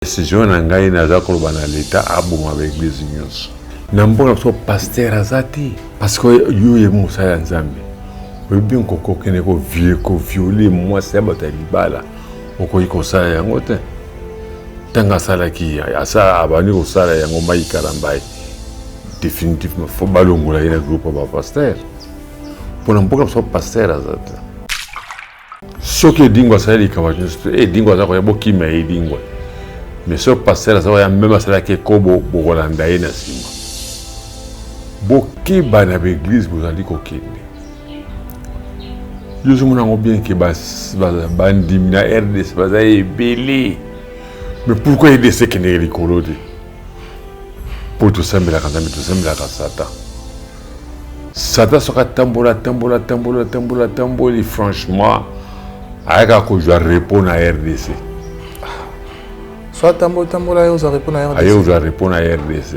Decision na ngai naza koloba na leta aboma ba eglise nyonso na mboka biso. Pasteur aza te, parce que yo oyebi mosala ya Nzambe, oyebi bien kokokende kovioler mwasi ya bato ya libala, okoki kosala yango te. Ntango asalaki, abandi kosala yango, Mike Kalambay définitivement faut balongola ye na groupe ya bapasteur, mpona mboka biso pasteur aza te. Soki Edingwe asali likambo nyonso te, Edingwe aza koya, bokima ye Edingwe. Mais soki pasteur aza koya, même asalaki ekobo, bokolanda ye na nsima. Bokeba na baeglise bozali kokende. Yo ozomona yango bien ke bandimi na RDC baza ebele, mais pourquoi RDC ekendeke likolo te? Mpo tosambelaka Nzambe, tosambelaka Satan. Satan soki atambola, atambola, atambola, atambola, atamboli, franchement ayaka kozwa repos na RDC. So atambola tambola, aye ozwa repos na RDC. Aye kozwa repos na RDC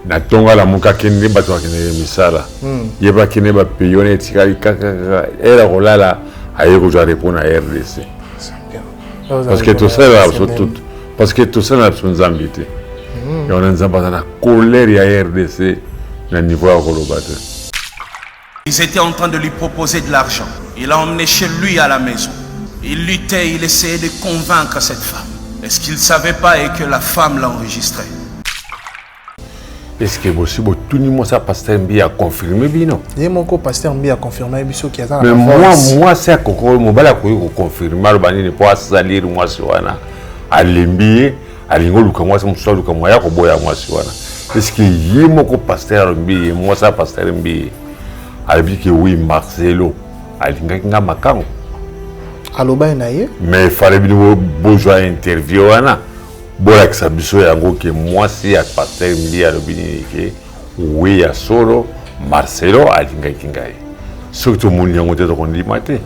na ntongo, alamuka, akende, bato bakendeke misala, ye bakende bapays wana etikali kaka kaka ere kolala, aye kozwa repos na RDC, parce que tosalelaka biso, parce que tosalela biso Nzambe te. Yango wana Nzambe aza na colère ya RDC na niveau ya koloba te. Ils étaient en train de lui proposer de l'argent. Il l'a emmené chez lui à la maison. Il luttait, il essayait de convaincre cette femme. Et ce qu'il ne savait pas est que la femme l'enregistrait. Est ce que bosi botuni mwasi ya pasteur Mbiye aconfirme bino? Ye moko pasteur Mbiye aconfirme biso ki aza na mais mwa mwasi akoko, mobali akoki koconfirme, aloba nini mpo asalire mwasi wana? Alembi ye, alingi oluka mwasi mosusu, aluka mwaya koboya mwasi wana. Est ce que ye moko pasteur Mbiye, mwasi ya pasteur Mbiye alobi ke oui, Marcelo alingaki nga makango? Aloba ye na ye. Mais fallait bino bozwa interview wana, bolakisa biso yango ke mwasi ya pasteur Mbiye alobi nini, ke oui, ya solo, Marcelo alingaki ngai. Soki tomoni yango te, tokondima te.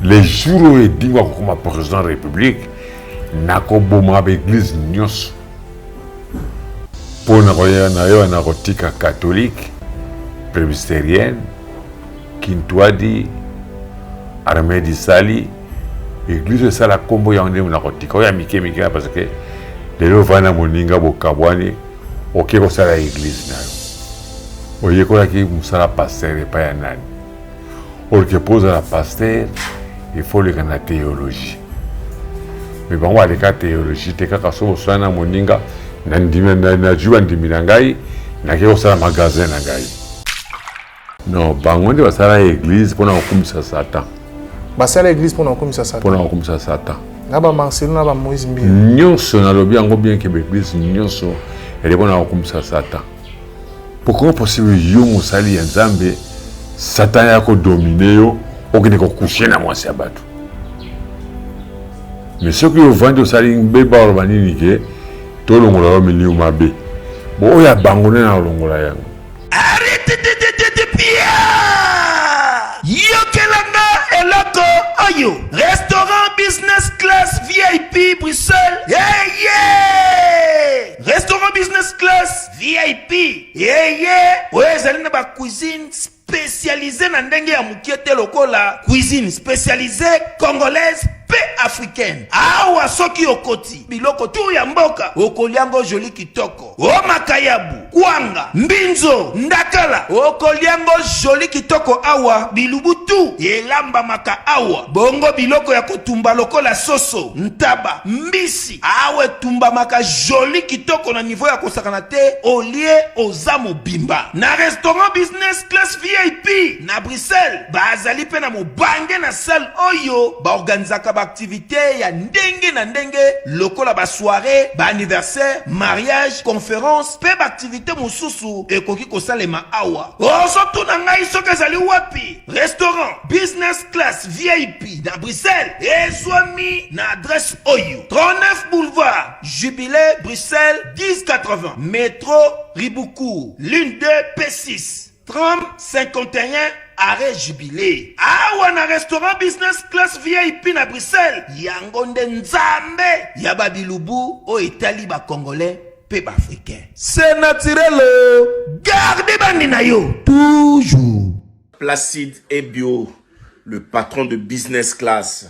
Le jour oyo Edingwe akokoma président ya République, nakoboma baeglise nyonso, mpo na koya na yo na kotika catholique, presbytérienne, Kintwadi, Armée du Salut, église oyo esala nkombo yango nde na kotika oyo ya mike mike, parce que lelo ovanda moninga, bokabwani, oke kosala église na yo. Oyekolaki mosala pasteur epai ya nani? Or que mpo ozala pasteur, il faut oleka na théologie, mais bango baleka théologie te. Kaka so bosala na moninga, nazwi bandimi na ngai, nake kosala magasin na ngai. Non, bango nde basala église mpona kokumisa Satan. Basala église mpona kokumisa Satan. Mpona kokumisa Satan. Na bamarcelo na bamoïse Mbiye. Nyonso, nalobi yango bien ke baeglise nyonso ele mpona kokumisa Satan. Pourquoi possible yo mosali ya Nzambe, Satan ya kodomine yo, okende kocoucher na mwasi ya bato? Mais soki ovandi, osali mbeba, oloba nini ke tolongola yo milimo mabe? Bo oyo ya bango nde na kolongola yango. Yokelanga eloko oyo, restaurant Business Class VIP Bruxelles, yeah! Restaurant Business Class VIP yeye oyo ezali na bacuisine spécialisé na ndenge ya mokie te, lokola cuisine spécialisée congolaise mpe africaine. Awa soki okoti, biloko tu ya mboka okoliango joli kitoko, o makayabu, kwanga, mbinzo, ndakala, okoliango joli kitoko. Awa bilubu tu elambamaka awa, bongo biloko ya kotumba lokola soso, ntaba, mbisi, awa etumbamaka joli kitoko na niveau ya kosakana te. Olie, oza mobimba. Na restaurant Business Class VIP na Bruxelles, bazali mpe na mobange na salle oyo baorganizaka baaktivité ya ndenge na ndenge lokola basoirée, baanniversaire, mariage, conférence mpe baaktivité mosusu ekoki kosalema awa. Ozotuna ngai soki ezali wapi? Restaurant Business Class VIP na Bruxelles ezwami na adresse oyo: 39 boulevard Jubilé, Bruxelles 1080, métro Ribaucourt, ligne 2 P6, tram 51, arrêt Jubilé. Awa na restaurant Business Class VIP na Bruxelles, yango nde Nzambe ya babilubu oyo etali bacongolais mpe baafricain. C'est naturel, garde bandi na yo toujours. Placide Ebio, le patron de Business Class.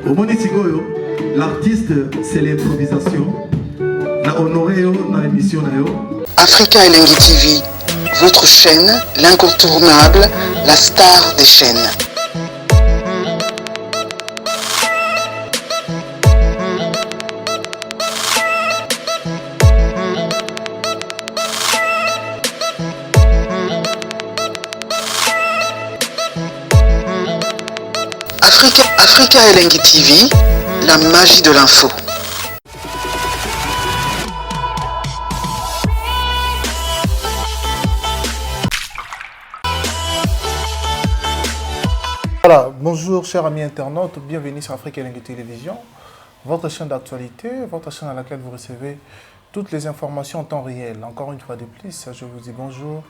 Omoni sikoyo l'artiste c'est l'improvisation na honoré yo na émission na yo. Africa Elengi TV, votre chaîne, l'incontournable, la star des chaînes. Africa, Africa Elengi TV, la magie de l'info. Voilà, bonjour chers amis internautes, bienvenue sur Afrique Elengi Télévision, votre chaîne d'actualité, votre chaîne à laquelle vous recevez toutes les informations en temps réel. Encore une fois de plus, je vous dis bonjour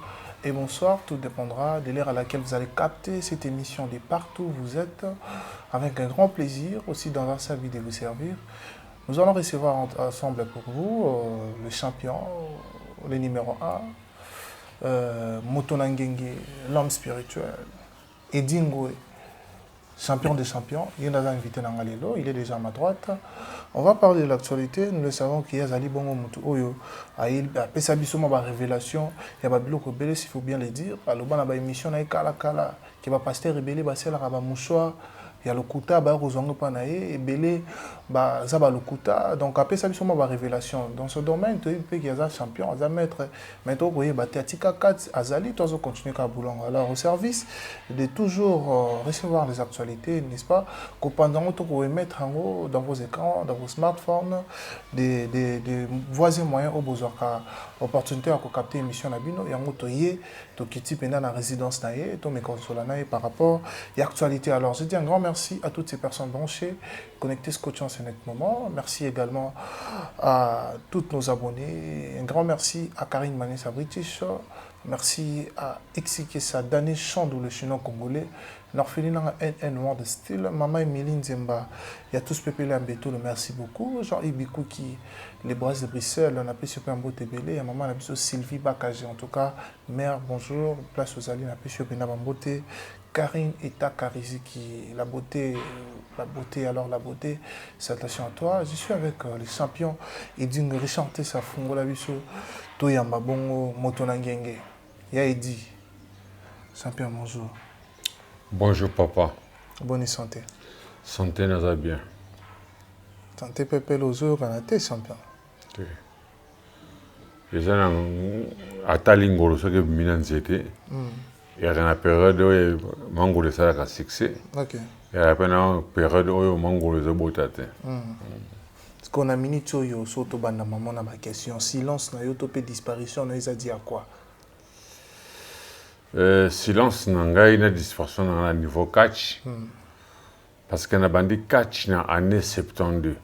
et bonsoir, tout dépendra de l'heure à laquelle vous allez capter cette émission de partout où vous êtes, avec un grand plaisir aussi dans un service de vous servir. Nous allons recevoir ensemble pour vous le champion, le numéro 1, Moto Nangenge, l'homme spirituel, Eddy Ngwe, champion des champions. Il est invité dans lelo, il est déjà à ma droite. On va parler de l'actualité. Nous le savons qu'il y a Zali Bongo Mutu Oyo, apesa biso mwa révélation, il y a biloko ebele, s'il faut bien le dire. Aloba na ba émission na kala kala, qui ba pasteur ebele ba sela ba mouchoir, il y a lokuta ba kozonga pa na ye ebele ba za ba lokuta. Donc apesa biso mwa ba révélation dans ce domaine, to pe qu'il y a champion, aza maître, mais to koye ba te atika kat azali to zo continuer ka boulongo. Alors au service de toujours recevoir les actualités, n'est-ce pas, ko pendant to ko mettre en haut dans vos écrans, dans vos smartphones, des voies et moyens au besoin ka opportunité à capter émission na bino yango to ye to kiti penda na résidence na ye to mes consoles na ye par rapport à l'actualité. Alors je dis un grand merci à toutes ces personnes branchées, connectées, scotchées en ce net moment. Merci également à toutes nos abonnés. Un grand merci à Karine Manessa British. Merci à Exikesa Dani Chandou, le chinois congolais. L'orphelinat NN World Style, Maman Emilie Nzemba, il y a tous Pépé Lambeto, merci beaucoup. Jean-Yves Bikouki, les Brasses de Bruxelles, on a pu super beau Tébélé, il y a maman, on a pu Sylvie Bakagé, en tout cas, mère, bonjour, place aux alliés, on a pu super Beauté, Karine Eta Kariziki, la beauté, la beauté, alors la beauté, salutations à toi. Je suis avec les champions, Eding Richard Tessa Fungola Biso, Toyamba Bongo, Moto Nangenge, Ya Eddy, champion, bonjour. Bonjour papa. Bonne santé. Santé naza bien. Santé pepe lozo kana te champion. Te. Eza na atali ngolo soki ebimi na nzete. Eyaka na période oyo mangolo esalaka succès. Eyaka mpe na période oyo mangolo ezobota te. Parce qu'on a minute oyo so tobanda mama na ba question silence na yo to pe disparition na eza di à quoi? Silence na ngai na disparition na ngai na niveau catch. Parce que na bandi catch na année 72.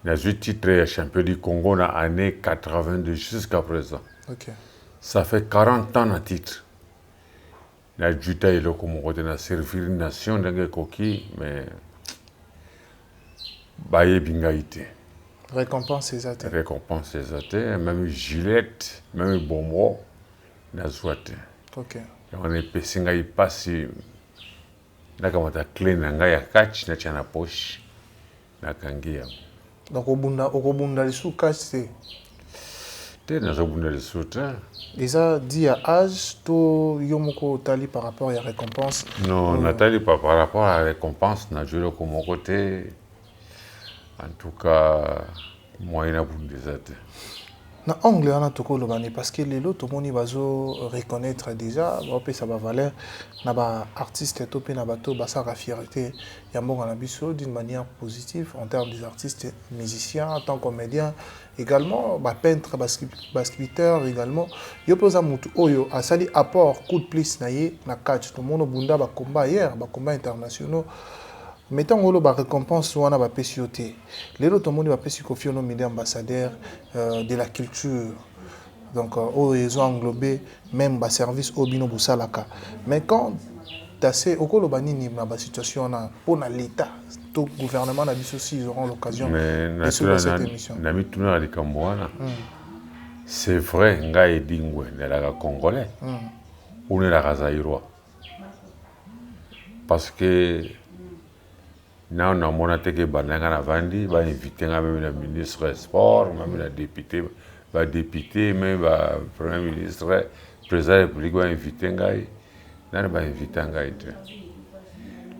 Nazwi titre ya champion du Congo na année 82 jusqu'à présent. Ça fait 40 ans na titre. Na juta eloko moko te na servir nation ndenge ekoki, mais bayebi ngai te. Récompense eza te. Récompense eza te, même Gillette, même bonbon nazwa te. Yango wana epesi ngai mpasi, nakamata clé na ngai ya catch natia na poche, nakangi yango. Donc okobunda lisusu catch te? Te, nazobunda lisusu te. Eza dit ya âge to yo moko otali par rapport ya récompense? Non, natali par rapport à récompense, nazwi eloko moko te. En tout cas, moyen nabunda eza te. Na angle wana tokoloba ni parce que lelo tomoni bazo reconnaître déjà, bapesa ba valeur na ba artiste to pe na bato basaka fierté ya mboka na biso d'une manière positive en termes des artistes musiciens, en tant que comédien. Également ba peintre, ba sculpteur également. Yo pe oza mutu oyo asali apport coup de plus na ye na catch. Tomoni obunda ba combats hier, ba combats internationaux. Mais tango oloba récompense wana bapesi yo te. Lelo tomoni bapesi Koffi Olomide ambassadeur de la culture. Donc oyo ezo englober meme ba service oyo bino bosalaka. Mais quand tase okoloba nini na ba situation wana pona l'État to gouvernement na biso si ils auront l'occasion de suivre cette émission? Na mitunaka likambo wana. C'est vrai, ngai Edingwe nalaka congolais ou nalaka zaïrois, parce que nano namona te ke banda nga navandi ba invité nga meme na ministre ya sport, meme na député, ba député, meme ba premier ministre, président ya république ba invité ngai. Nani ba invité ngai te.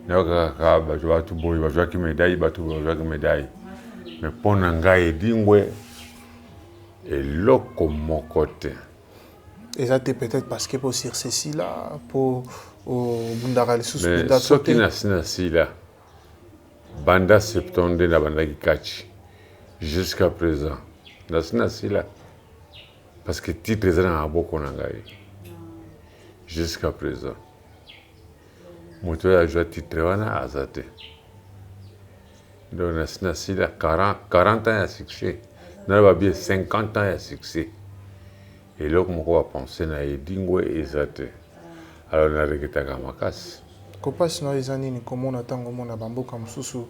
Nayoka kaka bato bato boye bazwaki médaille, bato boye bazwaki médaille, mais mpo na ngai Edingwe eloko moko te. Eza te peut-être parce que po sur ceci là po obundaka lisusu Mais mpenza to soki te. Nasi nasila banda 70 nde nabandaki catch jusqu'à présent, nasi nasila parce que titre eza na maboko na ngai jusqu'à présent. Moto oyo azwa titre wana aza te. Donc nasi nasila 40 ans ya succès, naloba bien 50 ans ya succès, eloko moko bapense na Edingwe eza te. Alors naregretaka makasi. Kopasi na yo eza nini komona ntango omona bamboka mosusu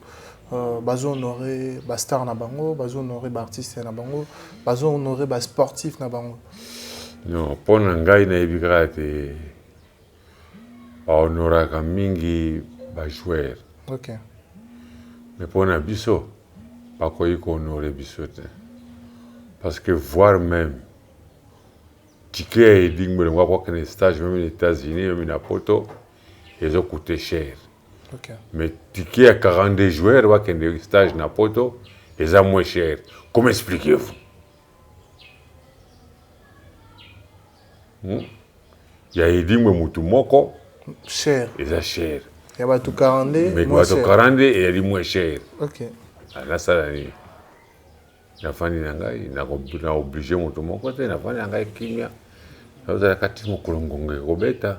bazohonore bastar na bango, bazohonore baartiste na bango, bazohonore basportif na bango? Non, mpo na ngai nayebi kaka te bahonoraka mingi bajoueur. Mais mpo na biso bakoki kohonore biso te, parce que voire même ticket ya Edingwe elongo akokende stage même na États-Unis, même na Poto, ezocoûte cher. Mais ticket ya 42 joueurs bakende stage na Poto eza moins cher. Comment expliquez-vous? Ya Edingwe mutu moko cher, eza cher. Ya bato 42 mais moins bato cher. 42 eyali moins cher. Nasala nini? Nafandi na ngai, na oblige moto moko te. Nafandi na ngai kimia, nazalaka ti mokolo ngonga ekobeta,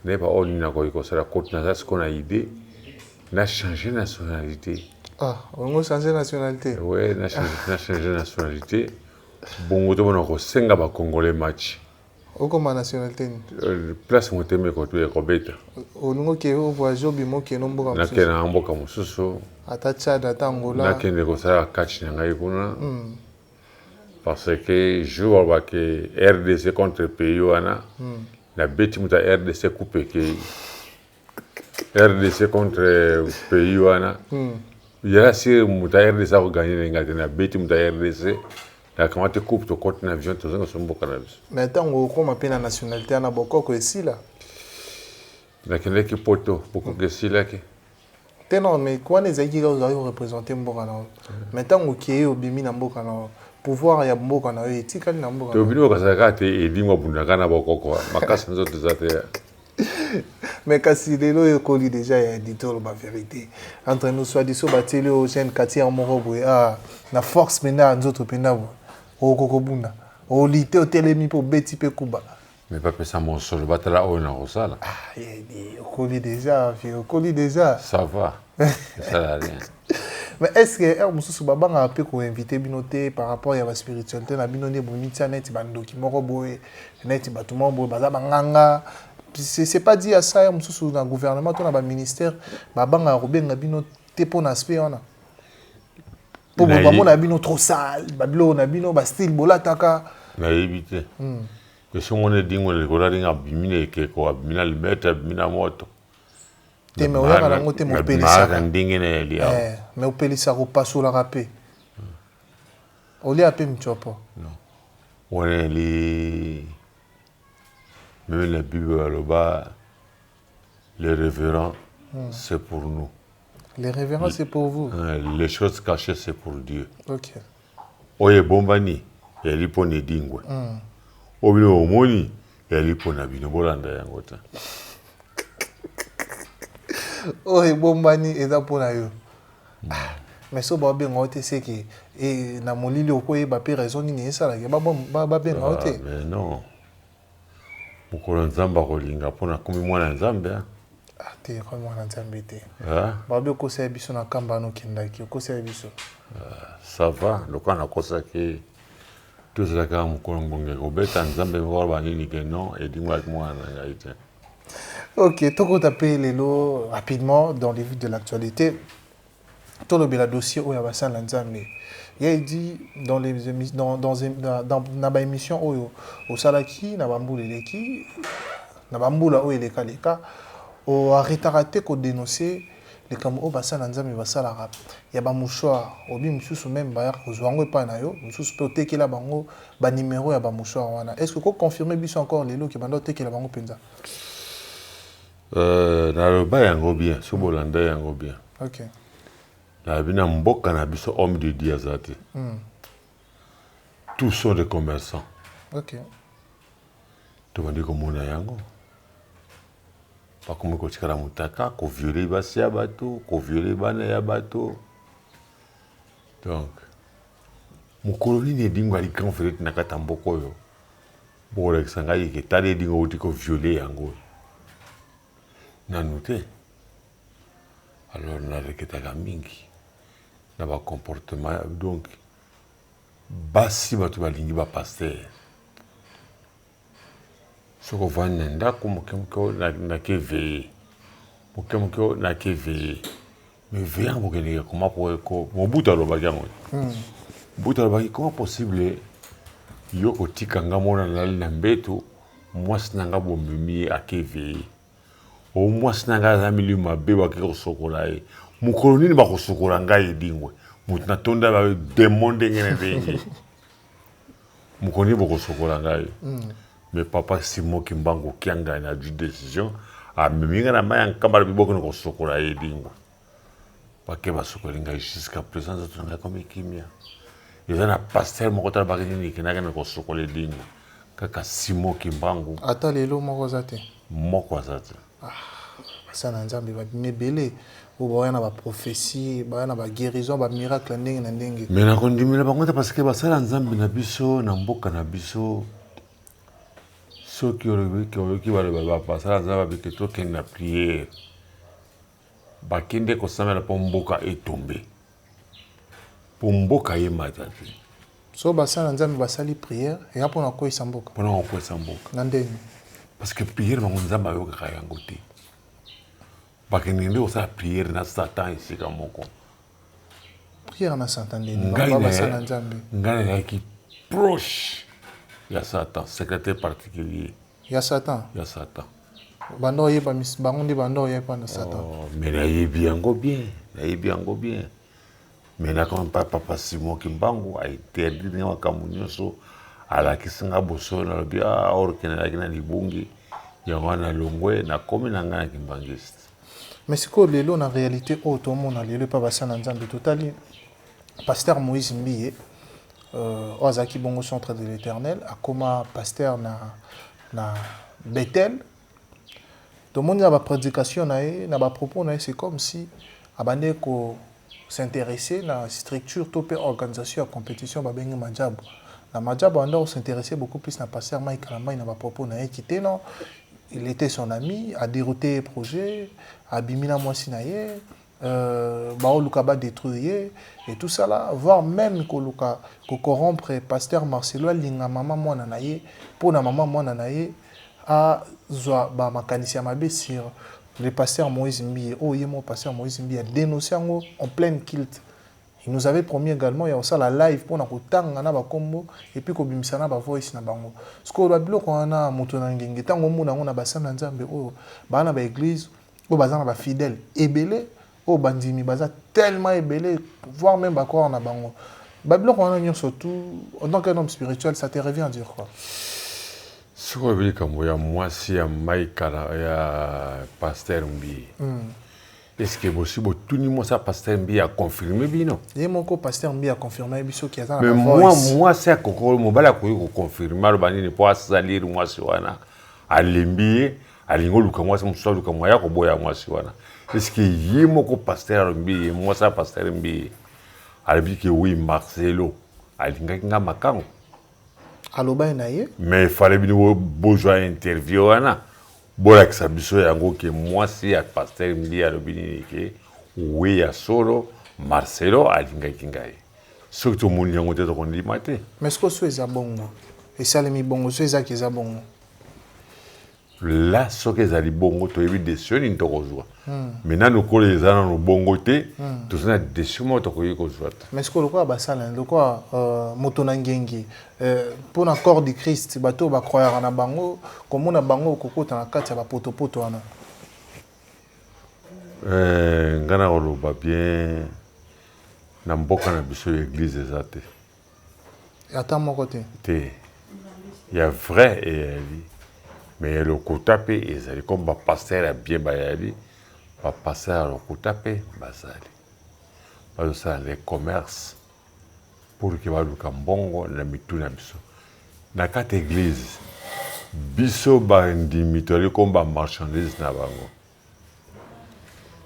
nayeba oyo nini nakoki kosala. Kote naza sikoyo na idée na changer nationalité. Ah, olingo changer nationalité? Ouais, na changer nationalité, bongo tomona kosenga bacongolais match. Okoma nationalité nini? Place motema ekobeta. Olingo ke ovoyage, obima, okende mboka mosusu? Nakende na mboka mosusu. Ata Tchad, ata Angola. Nakende kosala catch na ngai kuna, parce que jour balobake RDC contre pays wana, nabeti moto ya RDC, coupe ekei. RDC contre pays wana, yala si moto ya RDC akoganye na ngai te. Nabeti moto ya RDC, nakamati coupe, tokoti na avion, tozonga so mboka na biso. Mais ntango okoma mpe na nationalité wana, bokoko esila? Nakendaki Poto, bokoko esilaki? Te, non, mais wana ezalaki kaka ozalaki koreprésente mboka na yo. Mais ntango okei, obimi na mboka na yo, pouvoir ya mboka na yo etikali na mboka na To yo. bino bakazala kaka te. Edingwe abundaka na bokoko, makasi nzoto eza te. Mais kasi lelo oyo ekoli déjà ya édito, oloba vérité entre nous, soit diso batieli oyo chaîne katiere moko boye, ah, na force mpenza ya nzoto mpenza boye, okoki kobunda oli te, otelemi mpe obeti mpe kuba. Mais bapesa mosolo, batala oyo na kosala. Ah, yedi okoli déjà, vie okoli déjà. Ça va, esala rien. Mais est ce que heure mosusu babangaka mpe koinvite bino te par rapport ya baspiritualité na bino, nde bomitia neti bandoki moko boye, neti bato moko boye baza banganga? C'est pas dit à ça. Heure mosusu na gouvernement to na baministère babangaka kobenga bino te mpo na aspect wana, mpo bamona bino trop sale, babiloko na bino, bastyle bolataka. Nayebi te. Esongo na Edingwe na likolo alinga, abimi na ekeko, abimi na limete, abimi na moto. Te, me oyaka nango te, mopelisaka. Ndenge na yali awa. Me opelisaka, opasolaka mpe, olia mpe mitsopo. Non, wana eli même na Bible baloba les révérends, c'est pour nous. Les révérends, c'est pour vous. Les choses cachées, c'est pour Dieu. Ok. Oyo ebombani eyali mpo na Edingwe. Oyo bino omoni eyali mpo na bino, bolanda yango te. Oyo ebombani eza mpo na yo. Mais soki baobenga yo te, seke e, na molili okoyeba mpe raison nini esalaka babenga yo te. Ah, mais non, mokolo Nzambe akolinga, mpo nakomi mwana ya Nzambe. Ah, te, komi mwana Nzambe te. Babi okosala biso na kamba wana okendaki, okosala biso. Ça va, lokola nakosaki, tozalaka mokolo ngonga ekobeta, Nzambe moko aloba nini ke non, Edingwe ayaki mwana na ngai te. Ok, tokota mpe lelo rapidement dans les vues de l'actualité. Tolobela dossier oyo ya basala na Nzambe. Ye dit dans les dans, dans, dans, na baémission oyo osalaki na bambula eleki, na bambula oyo elekaleka, oarretaka te kodénoncer likambo oyo basala na Nzambe basalaka ya bamouchoir. Obi mosusu même bayaka kozwa yango epai na yo, mosusu mpe otekela bango banimero ya bamouchoir wana. Est ce que koconfirme biso encore lelo ke banda otekela bango mpenza? Naloba yango bien, so bolanda yango bien. Nalobi na mboka na biso, homme de Dieu aza te. Tous sont des commerçants. Tobandi komona yango, bakomi kotikala motaka, kovioler basi ya bato, kovioler bana ya bato. Donc mokolo nini Edingwe ali grand vedette na kati ya mboka oyo bokolakisa ngai ke tala, Edingwe outi kovioler yango nanu te? Alors nareketaka mingi na bacomportement. Donc basi, bato balingi bapasteur. Soki ovandi na ndako, moke moke nake veiller, moke moke nake veiller, mais veiller yango bokendeke koma po Mobutu alobaki yango. Mobutu alobaki: comment possible yo kotika nga mona nalali na mbeto, mwasi na nga bomemi ye ake veiller? O mwasi na ngai aza milimo mabe, bake kosokola ye. Mokolo nini bakosokola ngai Edingwe, moto natonda badémon ndenge na ndenge? Mokolo nini bokosokola ngai? Mais papa Simon Kimbangu Kiangani azwi décision, amemi ngai na mai ya Nkamba, alobi bokende kosokola ye Edingwe. Bake basokoli ngai. Jusqu'à présent nzoto na ngai komi kimia. Eza na pasteur moko tala baki nini ekendaki na kosokola Edingwe, kaka Simon Kimbangu. Ata lelo moko aza te? Moko aza te. Basala na Nzambe babimi ebele oyo baya na baprophétie, baya na baguérison, bamiracle ndenge na ndenge. Mais nakondimela bango te, parce que basala Nzambe na biso na mboka na biso, soki oyoki baloba basala Nzambe babike tokende na prière, bakende kosambela mpo mboka etombe, mpo mboka yemata te. So basala Nzambe basali prière eya mpona kokweyisa mboka? Mpona kokweyisa mboka. Na ndenge? Parce que prière bango, Nzambe ayokaka yango te. Bakende nde kosala prière na Satan esika moko. Prière na Satan ndeni? Basala Nzambe. Ngai nazalaki proche ya Satan, secrétaire particulier. Ya Satan? Ya Satan. Banda oyeba bango nde banda oyeba na Satan? Oh, mais nayebi yango bien, nayebi yango bien. Mais nakoma mpa papa Simon Kimbangu, ainterdire nga makambo nyonso, alakisi nga bosolo. Nalobi ah, or ke nalaki na libungi yango wana, longwe, nakomi na ngai na kimbangiste. Mais sikoyo lelo, na réalité oyo tomona lelo epa basala na Nzambe, totali pasteur Moïse Mbiye, oyo azalaki bongo Centre de l'Éternel, akoma pasteur na Bethel. Tomoni na baprédication na ye, na bapropos na ye, c'est comme si abandeki ko s'intéresser na structure to mpe organisation ya compétition babengi Majabu. Na Majabu, anda s'intéresser beaucoup plus na pasteur Mike Kalambay. Na bapropos na ye kite non, il était son ami, adérouté projet, abimi na mwasi na ye, baoluka badétruire ye et tout ça là, voire même koluka kocorrompre pasteur Marcelo alinga mama mwana na ye, mpo na mama mwana na ye azwa bamakanisi ya mabe sur le pasteur Moïse Mbiye. Oyo ye moko pasteur Moïse Mbiye adénoncé yango en pleine culte. Il nous avait promis également ya kosala live mpona kotanga na bakombo et puis kobimisa na bavoice na bango. Sikoyo babiloko wana, moto na ngenge, ntango omona yango na basali na Nzambe oyo baa na baéglise, oyo baza na bafidèle ebele, oyo bandimi baza tellement ebele, voire même bacroire na bango, babiloko wana nyonso tout, en tant qu'un homme spirituel, ça te revient à dire quoi? Soki olobi likambo ya mwasi ya Maikala ya pasteur Mbiye, est-ce bosi botuni mwasi ya pasteur Mbiye aconfirme bino? Ye moko pasteur Mbiye aconfirme ye biso ki aza na Mais mwa mwasi akoko, mobali akoki koconfirme, aloba nini mpo asalire mwasi wana? Alembi ye, alingi oluka mwasi mosusu, aluka mwa ya koboya mwasi wana. Est-ce ye moko pasteur alobi ye mwasi ya pasteur Mbiye? Alobi ke oui, Marcelo alingaki nga makango. Aloba ye na ye. Mais il fallait bino bozwa interview wana bolakisa biso yango ke mwasi ya pasteur Mbiye alobi nini ke oui ya solo Marcelo alingaki ngai. Soki tomoni yango te tokondima te. Mais sikoyo so eza bongo esalemi bongo so ezaki eza bongo. La soki ezali bongo toyebi decision nini tokozwa. Mais nanu lokola eza nanu bongo te, toza na decision moko tokoki kozwa te. Mais sikoyo lokola basala lokola moto na ngengi mpo na corps du Christ bato oyo ba croyaka na bango komona bango kokota na kati ya ba potopoto wana. Nga nakoloba bien na mboka na biso eglise eza te. Ata moko te. Te. Ya vrai eyali mais ya lokuta pe ezali comme ba pasteur ya bien bayali ba pasteur ya lokuta pe bazali. Bazosala nde commerce pour que baluka mbongo na mitu na biso. Na kati eglise biso bandimi tozali comme ba marchandise na bango.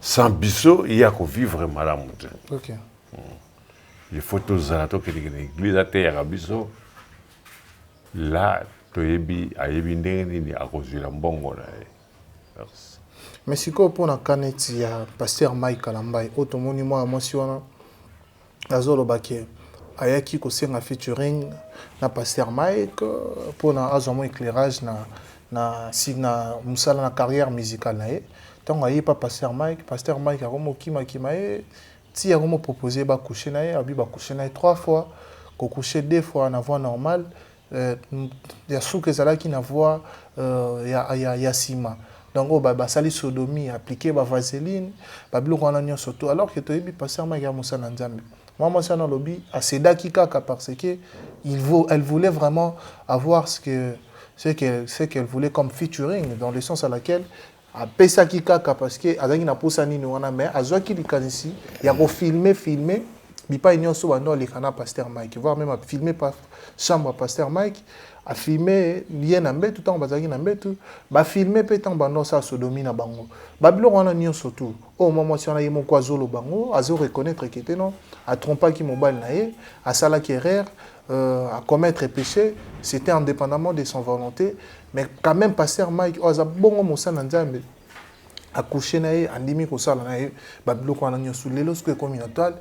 Sans biso ye ako vivre malamu te. Okay. Il faut tozala tokendeke na eglise ateyaka biso la toyebi ayebi ndenge nini akozwela mbongo na ye. Merci. Mais sikoyo mpo na ka neti ya pasteur Mike Kalambay oyo tomoni mwana mwasi wana azoloba ke ayaki kosenga featuring na pasteur Mike mpona azwa mwa éclairage na si na mosala na carrière musicale na ye. Ntango aye pa pasteur Mike, pasteur Mike akomi okimakima ye ti akomi propose bacouche na ye, abi bacouche na ye 3 fois, kocouche 2 fois na voie normale, ya suka ezalaki na voie ya nsima. Donc oyo basali sodomie, appliqué ba vaseline, babiloko wana nyonso to, alors que toyebi pasteur Mike ya mosala na Nzambe. Mwa mwasi wana alobi acédaki kaka parce que elle voulait vraiment avoir ce qu'elle voulait comme featuring, dans le sens à laquelle apesaki kaka parce que azalaki na posa nini wana, mais azwaki likanisi ya kofilme filme bipai nyonso bando aleka na pasteur Mike, voire même afilme pa chambre ya pasteur Mike, afilme ye na mbetu ntango bazalaki na mbetu, bafilme mpe ntango bando asala sodomie na bango, babiloko wana nyonso tu oyo mwa mwasi wana ye moko azoloba yango, azoreconnaître ke te non, atrompaki mobali na ye, asalaki erreur, à commettre péché, c'était indépendamment de son volonté, mais quand même pasteur Mike oyo aza bongo mosala na Nzambe accouché na ye, andimi kosala na ye babiloko wana nyonso. Lelo soki ekomi na toile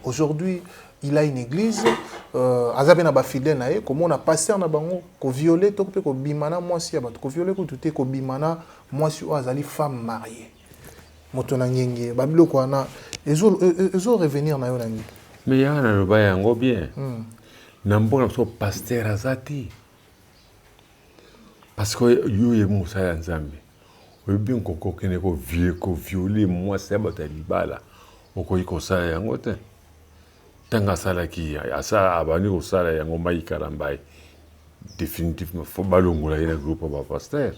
aujourd'hui, il a une église, aza mpe na bafidèle na ye, komona pasteur na bango koviole to mpe kobima na mwasi ya bato, koviole kutu te, kobima na mwasi oyo azali femme mariée, moto na ngenge, babiloko wana ezo revenir na yo na nini? Mais yanga naloba yango bien. Na mboka na biso pasteur aza te parce que yo oyebi mosala ya Nzambe, oyebi kokende koviole mwasi ya bato ya libala, okoki kosala yango te. Ntango asalaki abandi kosala yango Mike Kalambay, définitivement faut balongola ye na groupe ya bapasteur.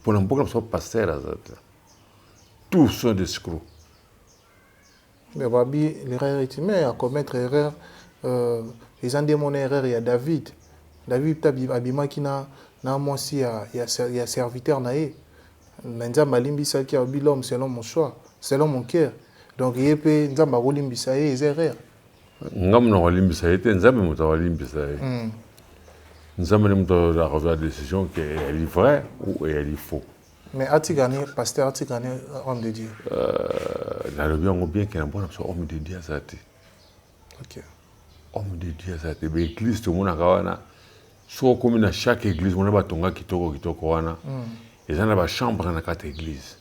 Mpona mboka na biso pasteur aza te, tous sont des escrocs. Mais babi l'erreur est humaine, à commettre erreur, eza nde mona erreur ya David. David abimaki na mwasi ya serviteur na ye, mais Nzambe alimbisaki, alobi l'homme selon mon choix, selon mon cœur. Donc ye mpe Nzambe akolimbisa ye, eza erreur. Ngambo na kolimbisa ye te, Nzambe moto akolimbisa ye. Nzambe nde moto akozwa décision ke eyali vrai ou eyali faux. Mais atikani pasteur, atikani homme de Dieu. Nalobi yango bien ke na mboka na biso homme de Dieu aza te. Homme de Dieu aza te. Baeglise tomonaka wana, soki okomi na chaque église mona batonga kitoko kitoko wana, eza na bachambre na kati ya église.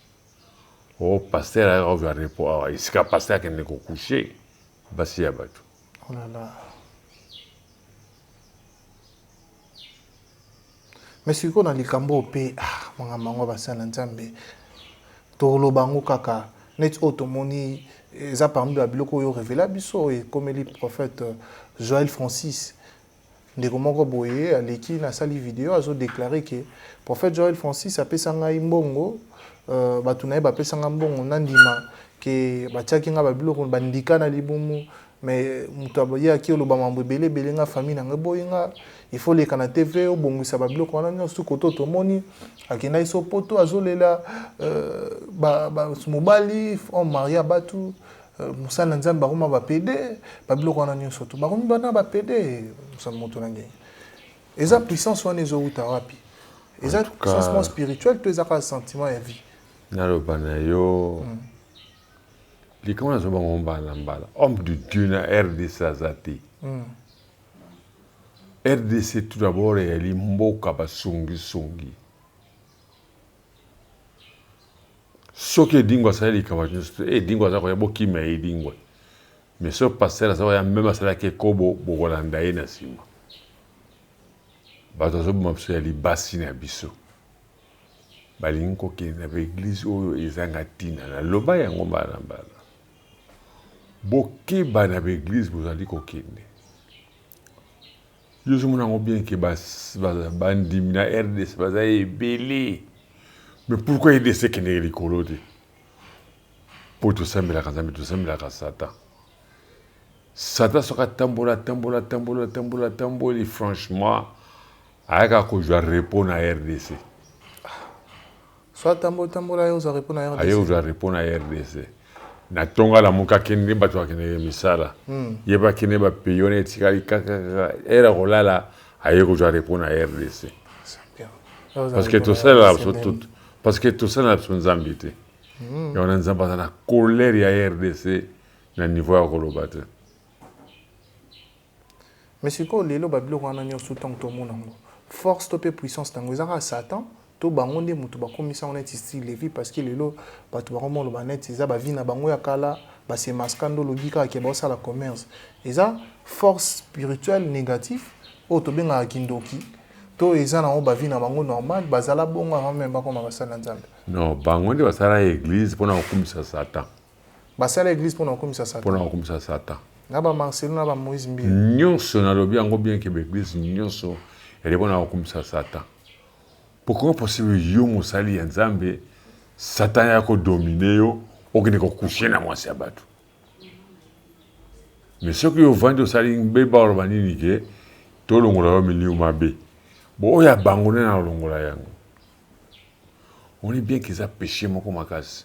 O pasteur ayaka kozwa repos awa, esika pasteur akende kocouche basi ya bato. Oh là là. Mais sikoyo na likambo oyo mpe makambo yango basala na Nzambe, toloba yango kaka neti oyo tomoni eza parmi babiloko oyo révéla biso oyo ekomeli prophète Joël Francis. Ndeko moko boye aleki nasali video, azodéclare ke prophète Joël Francis apesa ngai mbongo, bato na ye bapesa ngai mbongo, nandima ke batiaki ngai babiloko bandika na libumu. Mais moto ye aki oloba mambo ebele ebele, nga famille na ngai boyi nga, il faut leka na TV obongisa babiloko wana nyonso. Koto tomoni akendaki so poto, azolela mobali homme marié bato. Mosali na Nzambe bakoma ba pede, ba biloko wana nyonso tout. Bakomi bana ba pede, moto na ngenge. Eza puissance wana ezowuta wapi? Eza puissance moko spirituelle to eza kaka sentiment ya vie? Naloba na yo likambo nazo bango mbala na mbala, homme de Dieu na RDC aza te. RDC tout d'abord eyali mboka basongisongi. Soki Edingwe asali likambo nyonso te, Edingwe aza koya, bokima ye Edingwe. Mais soki pasteur aza koya, meme asalaki ekobo, bokolanda ye na nsima. Bato azoboma biso ya libasi na biso. Balingi kokende na baeglize oyo ezanga ntina. Naloba yango mbala na mbala. Bokeba na baeglize bozali kokende. Yo ozomona yango bien ke bandimi na RDC baza ebele. Mais pourquoi RDC ekendeke likolo te? Mpo tosambelaka Nzambe, tosambelaka Satan. Satan soki atambola, atambola, atambola, atambola, atamboli, franchement, ayaka kozwa repos na RDC. So atambola, tambola, aye kozwa repos na RDC. Aye kozwa repos na RDC. Na tongo alamuka akende, bato bakendeke misala. Ye pe akende ba pays wana etikali kaka kaka heure akolala aye kozwa repos na RDC. Parce que tosalela biso tout, parce que tosalela biso Nzambe te. Yango wana Nzambe aza na colère ya RDC na niveau ya koloba te. Mais sikoyo lelo ba biloko wana nionso tango tomona yango, force to pe puissance na yango eza kaka Satan to bango nde mutu bakomisa yango neti style de vie parce que lelo batu bakoma koloba neti eza ba vie na bango ya kala, ba se masqua nde olobi kaka ke baosala commerce. Eza force spirituelle negatif oyo tobengaka kindoki to eza nango ba vie na bango normal, bazala bongo avant meme bakoma basali na Nzambe? Non, bango nde basala eglise pona kokumisa Satan. Basala eglise pona kokumisa Satan. Pona kokumisa Satan. Na ba Marcelo na ba Moïse Mbiye. Nyonso nalobi yango bien que ba eglise nyonso ezali pona kokumisa Satan. Po comment possible yo mosali ya Nzambe Satan aya ko dominer yo okende ko coucher na mwasi ya batu? Mais soki ovandi osali mbeba oloba nini ke tolongola yo milimu mabe. Bo oyo ya bango nani alongola yango? Omoni bien que eza peche moko makasi.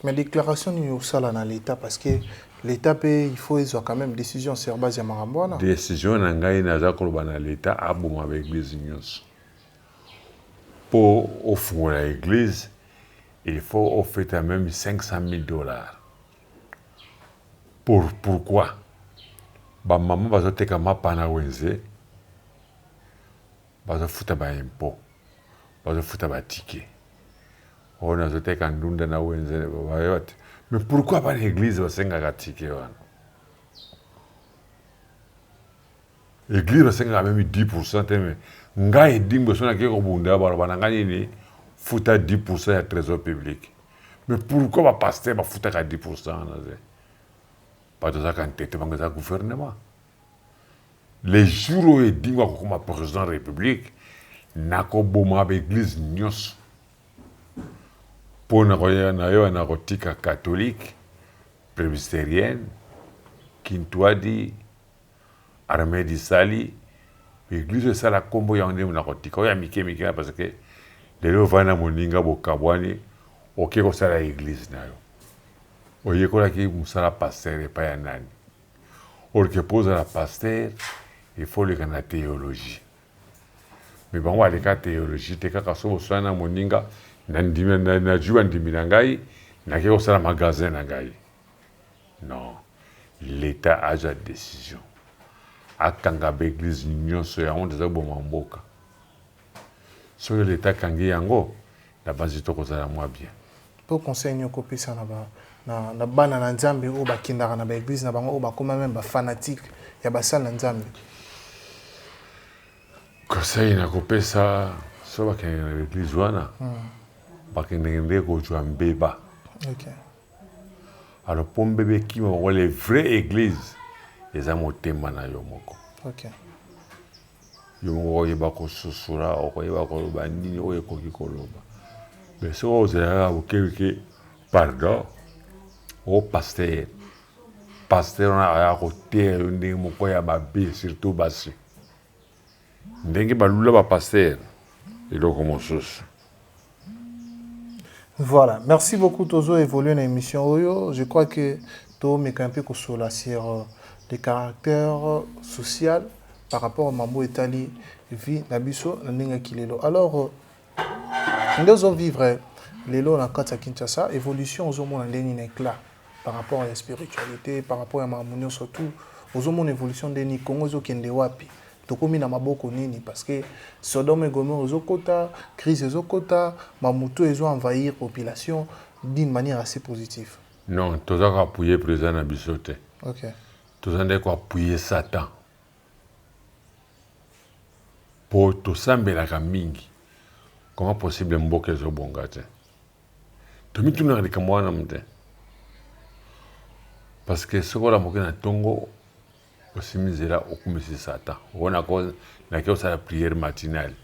Mais declaration nini osala na l'etat parce que l'etat pe il faut ezwa quand même decision sur base ya makambo wana. Decision na ngai naza koloba na l'etat aboma ba eglise nyonso. Po ofungola eglise il faut ofeta meme 500 000 dollars. Pour pourquoi? Ba maman bazoteka mapa na wenze bazofuta ba impot, bazofuta ba ticket. Oyo nazoteka ndunda na wenze bayeba te. Mais pourquoi bana eglise basengaka ticket wana? Eglise basengaka meme 10% te mais ngai Edingwe soki nakei kobunda baloba na ngai nini? Futa 10% ya trésor public. Mais pourquoi ba pasteurs bafutaka 10% wana te? Bato bazalaka ntete bango eza gouvernement. Le jour oyo Edingwe akokoma president ya republique nakoboma ba eglise nyonso mpo nakoya nakotika catholique, presbyterienne, kintuadi, armee du salut, eglise oyo esala kombo yango nde nakotika oyo ya mike mike parce que lelo ovandi na moninga bokabwani oke kosala eglise na yo oyekolaki mosala pasteur epai ya nani? Or que po ozala pasteur il faut oleka na theologie mais bango baleka theologie te kaka soki boswani na moninga nazwi bandimi na ngai nake kosala magasin na ngai non l'etat azwa decision akanga ba eglise nyonso yango nde eza koboma mboka soki l'etat akangi yango nabanzi tokozala mwa bien. Po conseil nini okopesa na ba na bana na Nzambe oyo bakendaka na ba eglise na bango oyo bakoma meme ba fanatique ya basali na Nzambe? Conseil nakopesa soki bakendeke na ba eglise wana bakendeke nde kozwa mbeba. Okay. Alors po mbeba ekima bango le vrai eglise eza motema na yo moko. Okay. Yo moko okoyeba kososola, okoyeba koloba nini oyo ekoki koloba. Mais soki ozela kaka bokebike pardon o pasteur, pasteur wana aya koteya yo ndenge moko ya mabe surtout basi. Ndenge balula ba pasteur eloko mosusu. Voilà, merci beaucoup tozo évoluer na émission oyo. Je crois que to meka un peu kosola sur euh, le caractère euh, social par rapport à mambo etali vie na biso na ndenge ya kilelo. Alors euh, nde ozo vivre lelo na kati ya Kinshasa, évolution ozomona ndenge nini na éclat par rapport à la spiritualité, par rapport à makambo nyonso tout, ozomona évolution ndenge nini, Congo ezokende wapi? Tokomi na maboko nini? Parce que Sodome et Gomorrhe ezokota, crise ezokota, mamutu ezo envahir population d'une manière assez positive. Non, toza ko appuyer président na biso te. Ok. Toza nde ko appuyer Satan. Po tosambelaka mingi. Comment possible mboka ezobonga te? Tomitunaka likambo wana te. Parce que soki olamuki na ntongo osimbi nzela okumisi Satan. Oyo nake kosala prière matinale.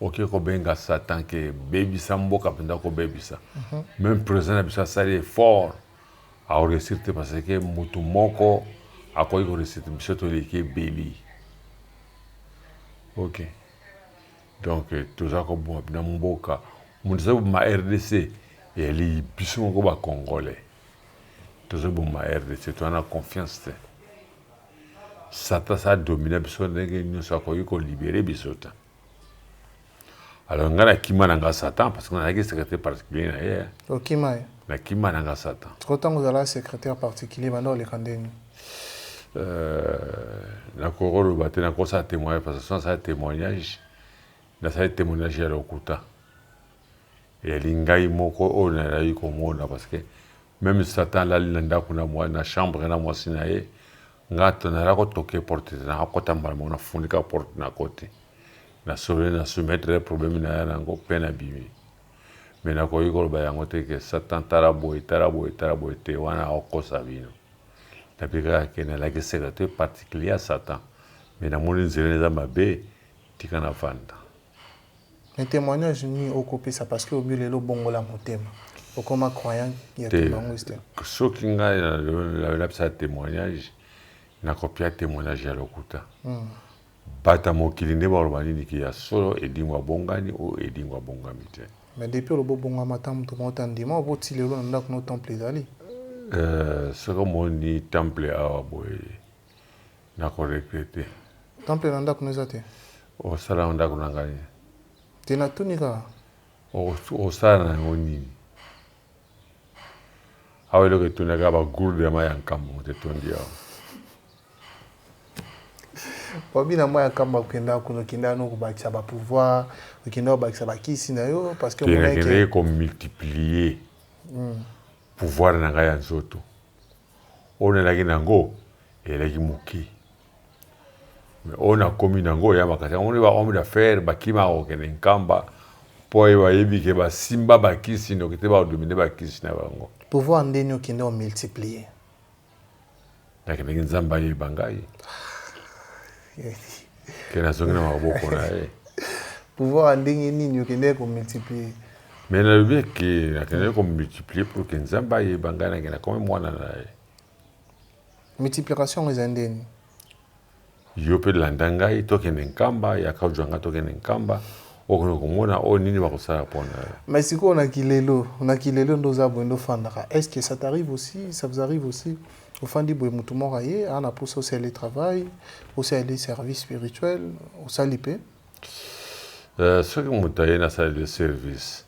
Oke kobenga Satan ke bebisa mboka mpenza kobebisa. Même président na biso asali effort akoréussir te parce que motu moko akoki koréussir te, biso toleki ebeli. Ok. Donc toza koboma mpena mboka. Moto aza koboma RDC eyali biso moko ba Congolais. Tozoboma RDC, toza na confiance te. Satan sa domina biso ndenge nyonso akoki kolibere biso te. Alors ngai nakima na nga Satan parce que nazalaki secrétaire particulier na ye. Okima ye? Nakima na nga Satan. Sikoyo ntango ozalaka secrétaire particulier banda oleka ndeni? Nakoki koloba te, nakosala témoignage parce que soki nasala témoignage, nasali témoignage ya lokuta. Eyali ngai moko oyo nazalaki komona parce que même Satan alali na ndako na mwa na chambre na mwasi na ye, nga nazalaki kotoke porte te, nakakota mbala moko nafunika porte na kote. Nasololi na soumettre problème na ye nango mpe nabimi. Mais nakoki koloba yango te ke Satan tala boye tala boye tala boye te, wana akokosa bino. Nabi kaka ke nalaki secrétaire particulier ya Satan, mais namoni nzela eza mabe, tika navanda. Mais témoignage nini okopesa parce que obi lelo bongola motema okoma croyant ya kimbanguiste? Soki ngai napesa témoignage, nakopia témoignage ya lokuta. Bata mokili nde baloba nini ke ya solo edingo abongani oyo edingo abongami te. Mais depuis oloba obongama ata moto moko te andima oboti lelo na ndako no temple ezali. Soki omoni temple awa boye nakoregrete. Temple na ndako no eza te? Osala na ndako na ngai te, natuni kaka. Osala na yango nini? Awa eloko etondaka bagourde ya mai ya nkambo moto etondi awa. Babi na mai ya nkamba okenda kuna, okenda no kobakisa bapouvoir, okenda kobakisa bakisi na yo parce que nakendaki komultiplier pouvoir na ngai ya nzoto. Oyo nalaki nango eyalaki moke, mais oyo nakomi nango ya makasi. Yango ba homme d'affaires bakimaka kokende nkamba mpo bayebi ke basimba bakisi noki te bakodomine bakisi na bango. Pouvoir ndeni okende omultiplier? Nakendaki Nzambe ayeba ngai ke nazongi na maboko na ye. Pouvoir ya ndenge nini okendaki komultiplier? Mais nalobi ke nakendaki komultiplier pour ke Nzambe ayeba ngai, nakenda komi mwana na ye. Multiplication yango eza ndeni? Yo mpe landa ngai tokende nkamba, yaka ozwa ngai tokende nkamba, okende komona oyo nini bakosala mpona yo. Mais sikoyo na kilelo, na kilelo nde oza boye nde ofandaka, est ce que ça t'arrive aussi, ça vous arrive aussi ofandi boye motu moko aye aa na mposa osali travail, osali service spirituel, osali mpe? Soki moto aye nasaleli service,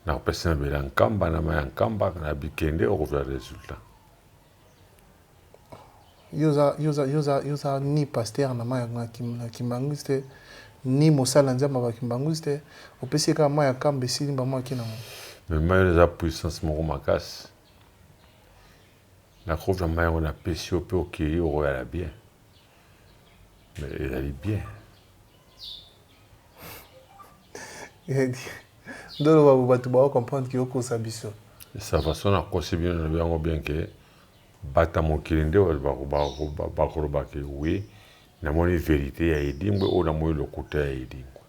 nakopesa na bela nkamba na mai ya nkamba na bikende okozwa résultat. Yo oza ni pasteur na mai na kimbanguiste ni mosali na Nzambe ya bakimbanguiste, opesi kaka mai ya nkamba, esili bango aki nango. Mais mai oyo eza puissance moko makasi. Nakozwa mai yango napesi yo mpe okei okoyala bien, mais ezali bien. Ndoloba bato bao comprendre ke okosa biso. Ça va, so nakosi bino, nalobi yango bien ke bata mokili nde bakoloba ke oui, namoni vérité ya Edingwe oyo, namoni lokuta ya Edingwe.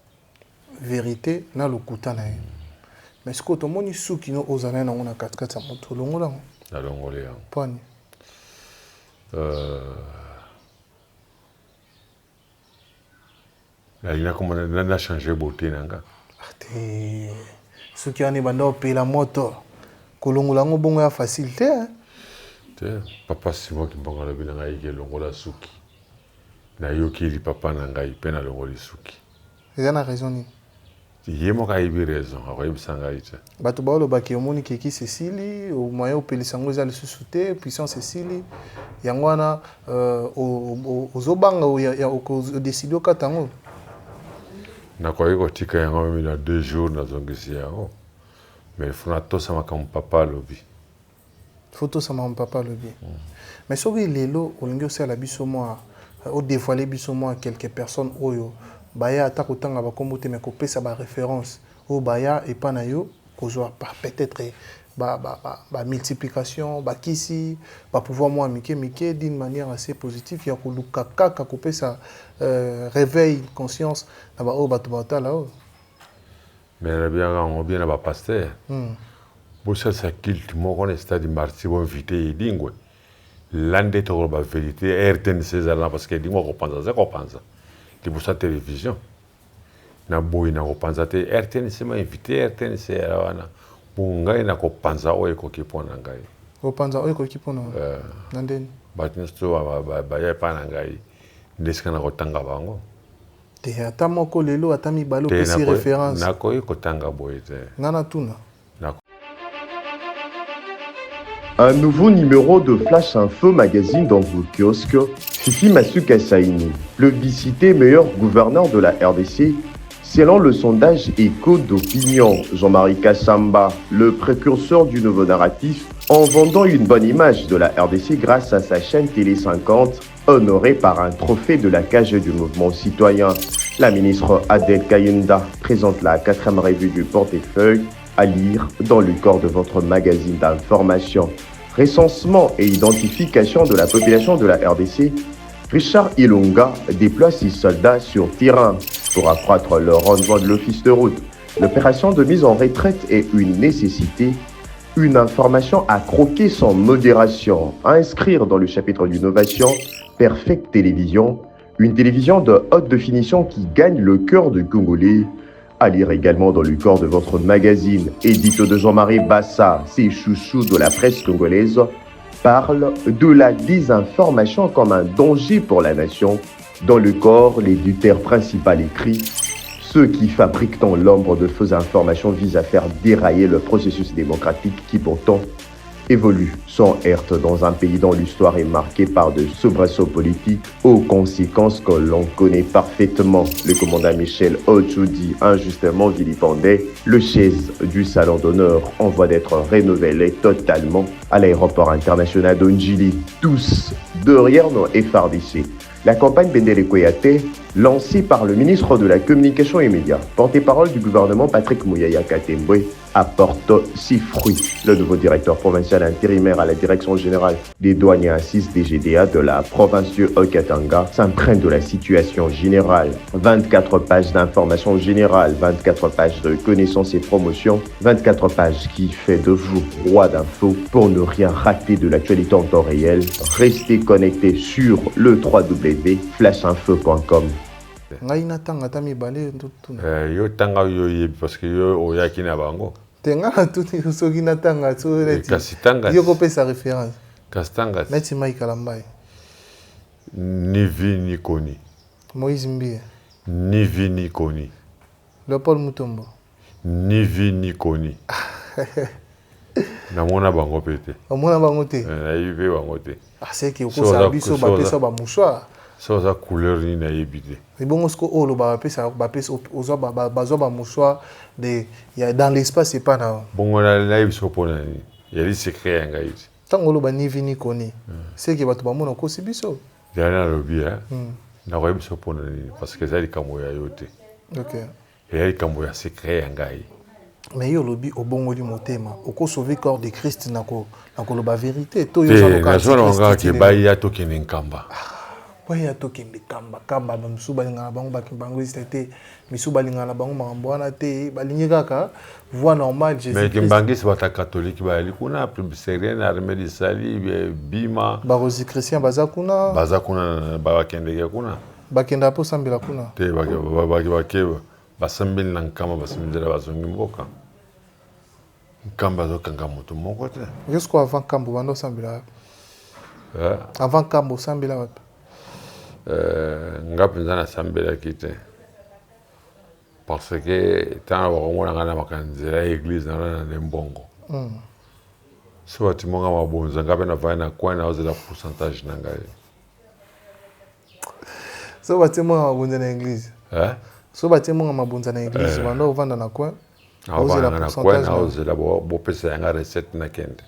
Vérité na lokuta na ye. Mais sikoyo tomoni suki no ozala nango na katikati ya moto, olongola yango? Nalongoli yango. Pwani? Nalingi nakoma na change beauté na nga. Te, Suki wana ebanda kopela moto. Kolongola yango bongo ya facile te hein? Te, papa Simon Kimbangu alobi na ngai ke longola suki. Nayokeli papa na ngai pe nalongoli suki. Eza na raison nini? Ye moko ayebi raison, akoyebisa ngai te. Bato baoloba ke omoni ke kisi esili, moyen opelisa yango eza lisusu te, puissance esili. Yango wana ozobanga odeside okata yango. Nakoki kotika yango meme na 2 jours nazongisi yango. Mais il faut natosa makambo papa alobi. Faut tosa makambo papa alobi. Mais soki lelo olingi osala biso mwa o dévoiler biso mwa quelques personnes oyo baya ata kotanga ba kombo te mais kopesa ba références oyo baya epa na yo kozwa par peut-être ba, ba, ba, ba multiplication, ba kisi, ba pouvoir mwa mike mike d'une manière assez positive ya koluka kaka kopesa réveil conscience na ba oyo bato batala oyo. Mais nalobi yango bien na ba pasteur. Bosalisa culte moko na stade Martyr bo invite Edingwe. La nde tokoloba verite RTNC ezala na parce que Edingwe akopanza aza kopanza liboso ya television. Na boyi na kopanza te RTNC ma invite RTNC ya wana. Bongo ngai na kopanza oyo ekoki mpo na ngai. Kopanza oyo ekoki mpo na na ndeni? Bato nyonso baya epai na ngai nde esika na kotanga bango. Te ata moko lelo ata mibale opesi reference. Nakoki kotanga boye te. Nga natuna. Un nouveau numéro de Flash Info Magazine dans vos kiosques. Fifi Masuka Saini, plébiscité meilleur gouverneur de la RDC, selon le sondage Écho d'opinion. Jean-Marie Kassamba, le précurseur du nouveau narratif, en vendant une bonne image de la RDC grâce à sa chaîne Télé 50, honoré par un trophée de la cage du mouvement citoyen. La ministre Adèle Kayinda présente la 4e revue du portefeuille à lire dans le corps de votre magazine d'information. Recensement et identification de la population de la RDC, Richard Ilunga déploie ses soldats sur terrain pour accroître le rendement de l'office de route. L'opération de mise en retraite est une nécessité, une information à croquer sans modération, à inscrire dans le chapitre d'innovation Perfect Télévision, une télévision de haute définition qui gagne le cœur de Congolais. À lire également dans le corps de votre magazine, édito de Jean-Marie Bassa, ses chouchous de la presse congolaise, parle de la désinformation comme un danger pour la nation. Dans le corps, l'éditeur principal écrit: ceux qui fabriquent dans l'ombre de fausses informations visent à faire dérailler le processus démocratique qui pourtant évolue sans heurte dans un pays dont l'histoire est marquée par de soubresauts politiques aux conséquences que l'on connaît parfaitement. Le commandant Michel Ochoudi, injustement vilipendé, le chaise du salon d'honneur en voie d'être renouvelé totalement à l'aéroport international d'Ondjili. Tous derrière nos FARDC. La campagne Bendele Koyate, lancée par le ministre de la Communication et Médias, porte-parole du gouvernement Patrick Muyaya Katembwe, apporte ses fruits. Le nouveau directeur provincial intérimaire à la direction générale des douanes et assises DGDA de la province du Haut-Katanga s'imprègne de la situation générale. 24 pages d'informations générales, 24 pages de connaissances et promotions, 24 pages qui fait de vous roi d'infos pour ne rien rater de l'actualité en temps réel. Restez connectés sur le w w w point flash info point com. Ngai natanga ata mibale tuna. Yo tanga yo yebi parce que yo oyaki na bango. Te nga natuni yo soki natanga so neti Kasi tanga yo kopesa référence. Kasi tanga. Neti Mike Kalambay. Ni vi ni koni. Moïse Mbiye. Ni vi ni koni. Léopold Mutombo. Ni vi ni koni. Namona bango pe te. Omona bango te? Nayebi pe bango te. Ah, c'est que okosa biso bapesa ba mouchoir. So oza couleur nini nayebi te. Ebongo siko oyo oloba bapesa, bapesa, ozwa ba, ba, bazwa ba mouchoir de, ya, dans l'espace epa na yo. Bongo nayebi siko mpona nini? Yali secret ya ngai te. Ntango oloba ni vi ni koni, c'est que bato bamona okosi biso. Yali nalobi, hein? Nakoyebi siko mpona nini? Parce que eza likambo ya yo te. Eya likambo ya secret ya ngai. Mais yo olobi obongoli motema, oko sauver corps de Christ na ko, na koloba vérité. To yo Te, oza loka nazo na antichrist ngaka ti ke lelo. baya tokende Nkamba. Ah, baya tokende Nkamba, Nkamba, ba misusu balingaka bango ba kimbanguiste te, misusu balingaka na bango makambo wana te, balingi kaka voie normale Jésus Mais Christ. kimbanguiste bata catholique bayali kuna, presbytérienne, armée du salut, bima. Ba Rosicruciens baza kuna. Baza kuna, ba bakendeke kuna. Bakendaka po sambela kuna. Te, basambeli na Nkamba, basambeli nzela bazongi mboka. Nkamba azokanga moto moko te. Yo sikoyo avant Nkamba obanda osambela wapi? Eh? Avant Nkamba osambela wapi? Eh, nga mpenza nasambelaki te parce que ntango bakomona ngai na makanisi nzela ya eglise nalana nde mbongo mm. so batimo nga mabonza nga mpe navandi na coin naozela pourcentage na ngai. So batie monga mabonza na eglise eh? So batie monga mabonza na eglise eh. Banda ovanda na coin. Naovanda na coin, naozela bopesa yanga recette, nakende.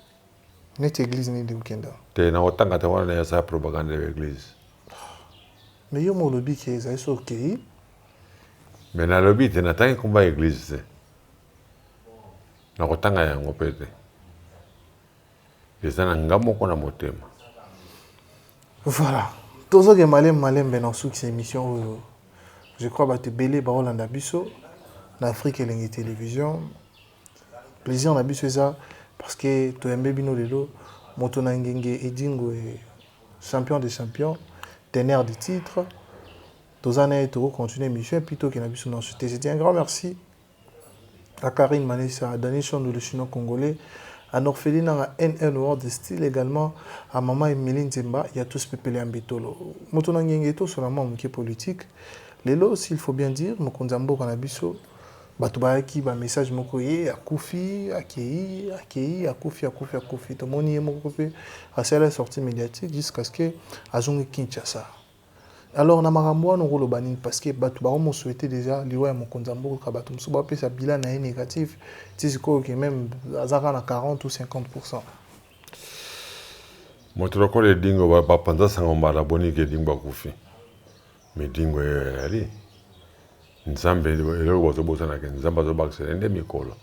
Neti eglise nini okenda? Te, naotanga te, wana nayasala propagande ya eglise. Mais yo mo olobi ke ezali so okei. Mais nalobi te, natangi nkombo ya eglise te, nakotanga yango mpe te, eza na nga moko na motema. Voilà, tozoke malembe malembe na osukisa émission oyo. Je crois bato ebele baolanda biso na Afrique Elengi Télévision. Plaisir na biso eza parce que toyambe bino lelo moto na ngenge Edingwe, champion des champions, teneur du titre. Toza na ye, tokocontinue émission et puis tokende na biso na suite. Je dis un grand merci à Karine Manessa, à Daniel Chondo, le chinois congolais, à Norpheline à NN World Style également, à Maman Emilie Nzemba, il y a tous Pepele Ambitolo. Moto na ngenge to sur la moke politique. Lelo, s'il faut bien dire, mokonzi ya mboka na biso, bato bayaki ba message moko ye akufi, akei, akei, akufi, akufi, akufi. Tomoni ye moko mpe asala sortie médiatique jusqu'à ce que azongi Kinshasa. Alors na makambo wana okoloba nini? Parce que bato bakomo souhaiter déjà liwa ya mokonzi ya mboka, bato mosusu bapesa bilan na ye négatif ti sikoyo ke même aza kaka na 40 ou 50%. Moto lokola Edingwe, bapanza sango mbala boni ke Edingwe akufi, mais Edingwe eyali Nzambe. Eloko bazobosanaka, Nzambe azobakisela nde mikolo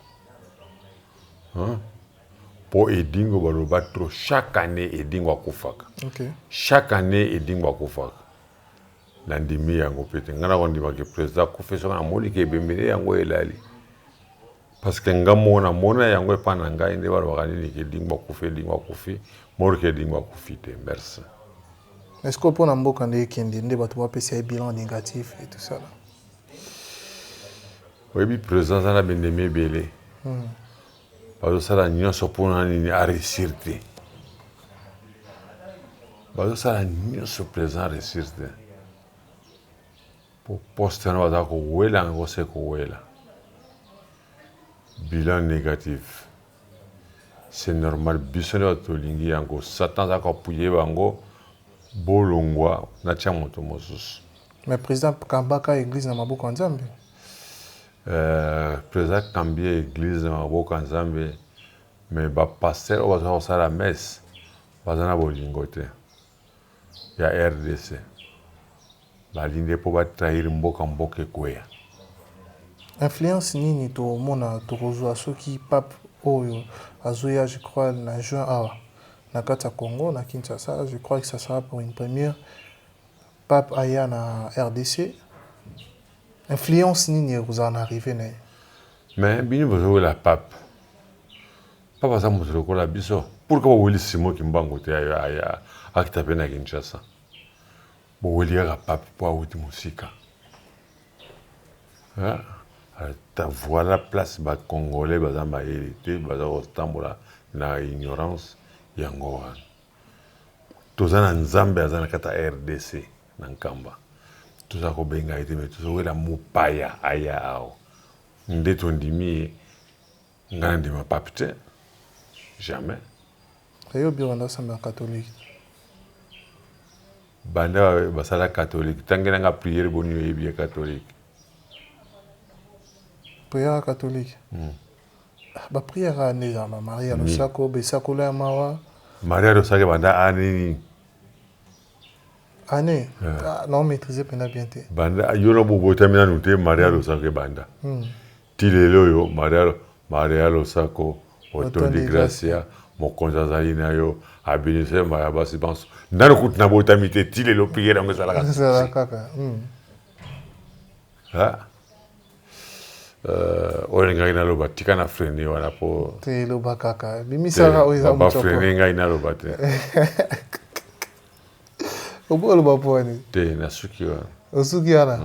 mpo Edingwe baloba trop. Chaque année Edingwe akufaka. Chaque année Edingwe akufaka. Nandimi yango mpe te. Ngai nakondimaki président akufi soki namoni ke ebembele yango elali, parce que nga moko namona yango epa na ngai nde balobaka nini ke Edingwe akufi, Edingwe akufi, morke Edingwe akufi te. Merci. Est-ce que mpona mboka nde ekende nde bato bapesa ye bilan négatif et tout ça là? Oyebi, président aza na bendemi ebele. Bazosala nyonso mpona nini? Aréussir te. Bazosala nyonso président aréussir te, po poste wana baza kowela yango se kowela. Bilan négatif, c'est normal. Biso nde bato tolingi yango. Satan aza koappuyer bango, bolongwa, natia moto mosusu. Mais président kambaka église na maboko ya Nzambe. Président kambi église na maboko ya Nzambe, mais bapasteur oyo baza kosala messe baza na bolingo te ya RDC. Balingi nde mpo batrahir mboka, mboka ekweya. Influence nini tokomona, tokozwa soki pape oyo azoya, je crois na juin awa na kati ya Congo, na Kinshasa? Je crois que ça sera pour une première, pape aya na RDC. Influence nini ekozala na arrivée na ye? Mais bino bozowela pape. Pape aza moto lokola biso. Pourquoi boweli Simon Kimbangu te akita mpe na Kinshasa? Boweli kaka pape mpo awuti mosika. Voilà place bacongolais baza mayele te, baza kotambola na ignorance. Yango wana toza na Nzambe aza na kati ya RDC na Nkamba, toza kobenga ye te, mais tozowela mopaya aya awa nde tondimi ye. Ngai nandima pape te, jamais. Yo biro ndosambela catholique? Banda basala catholique, tangelanga prière boni oyebi ya catholique. Prière catholique? Baprière aya nde ezala Maria losako, besakola ya mawa. Maria losako banda anini? Année na maîtrise mpenza bien te. Banda yo na bobotami nanu te, Maria losako ebanda ti lelo oyo. Maria, Maria losako, otondi gracia, mokonzi azali na yo, abinisa yo ya basi banso. Nano kutu nabotami te, ti lelo prière yango ezalaka. Ezala kaka. Oyo ngai naloba, tika na freiner wana po Te, eloba kaka, bimisaka oyo eza. Bafreiner ngai, naloba te. Obo oloba mpo wani? Te, nasuki wana. Osuki wana?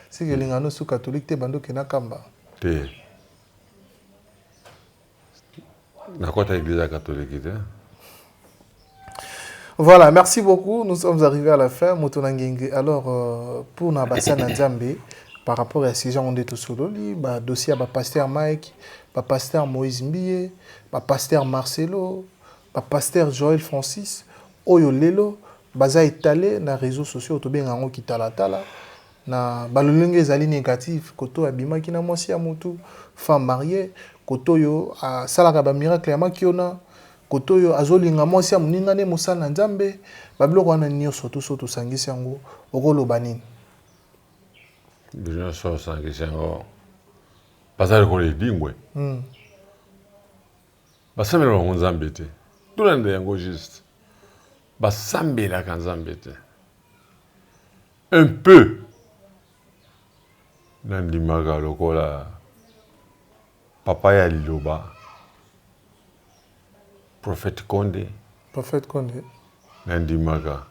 Seke olinga no su catholique te, bando okenda Kamba? Te. Nakota église ya catholique te. Voilà, merci beaucoup. Nous sommes arrivés à la fin. Moto na ngenge. Alors, euh, pour na bassin na Nzambe, par rapport à ces gens de Tosololi, ba dossier ba pasteur Mike, ba pasteur Moïse Mbiye, ba pasteur Marcelo, ba pasteur Joël Francis, oyo lelo baza étalé na réseaux sociaux tobenga yango kitalatala na balolenge ezali négatif koto oyo abimaki na mwasi ya mutu femme mariée koto oyo asalaka ba miracle ya makiona koto oyo azolinga mwasi ya moninga nde mosali na nzambe babiloko wana nyonso to so tosangisi yango okoloba nini nyonso osangisi yango baza lokola edingwe hmm. basambela bango nzambe te tolanda yango juste basambelaka nzambe te Un peu nandimaka lokola papa ya liloba prophète Konde. Prophète Konde. Nandimaka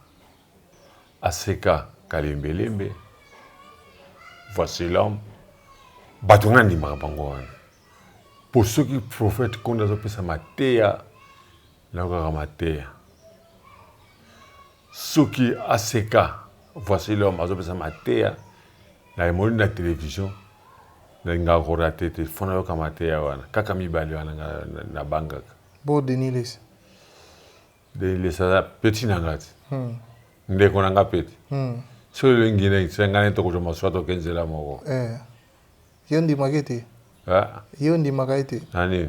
aseka kalembelembe voici l'homme bato nga nandimaka bango wana po soki prophète Konde azopesa mateya nayokaka mateya Soki aseka voici l'homme azopesa mateya na emoni na television nalingaka korate te fo nayoka mateya wana kaka mibale wana nga nabangaka. Bo Denis Lessi. Denis Lessi aza petit na nga ti. Hmm. Ndeko na nga peti. Hmm. Soki olingi na ngai tokozwa masuwa toke nzela moko. Eh. Yo ondimaka ye te? Ah. Yo ondimaka ye te? Na nini?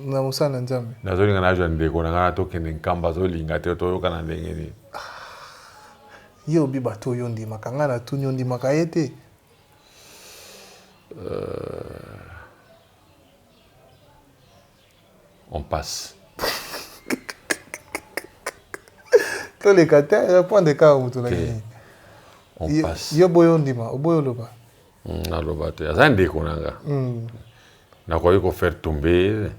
Na mosala na Nzambe. Nazolinga nazwa ndeko na ngai na tokende Nkamba azolinga te toyokana ndenge nini? Ah. Yo obi bato oyo ondimaka ngai natuni ondimaka ye te? Euh... On passe. Toleka te, répondre kaka moto na nini. On passe. Yo boyo ondima, oboyo oloba. Hmm, naloba te, aza ndeko na nga. Hmm. Nakoki ko faire tomber